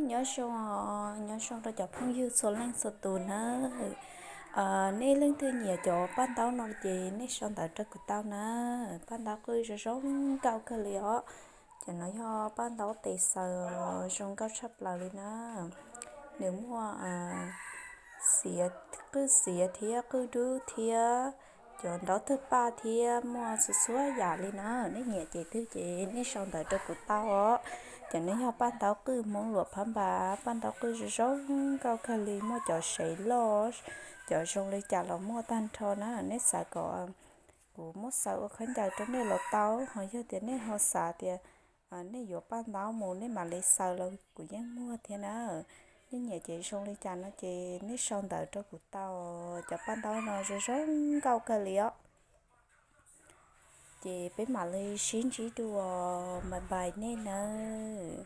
Nyob zoo, nyob zoo rau cov phooj ywg txhua leej txhua tus nawb. Nej leej twg nyiam cov paj ntaub no ces nej sau ntawv rau kuv tau na. Paj ntaub qwj zoo zoo nkauj kawg li os. Cov no yog paj ntaub tes xaws zoo nkauj tshaj plaws li na. Nws muaj xiav, qwj xiav thiab qwj dub thiab cov ntaub tawg paj thiab muaj txhua txhua yam li na. Nej nyiam ces twg ces nej sau ntawv rau kuv tau os. Cov no yog paj ntaub qwj Hmoob luam phab npas, paj ntaub qwj zoo zoo nkauj kawg li, muaj cov sev loj, cov zoo li cas los muaj tag nrho na. Nej xav kom kuv muab xaws ua khaub ncaws rau nej los tau, ho yog tias nej ho xav tias nej yuav paj ntaub mus nej mam li xaws los kuv yeej muag thiab na. Nej nyiam ces zoo li cas no ces nej sau ntawv rau kuv tau. Cov paj ntaub no zoo zoo nkauj kawg li os. Ces peb mam li sib ntsib dua, bye bye nej nawb.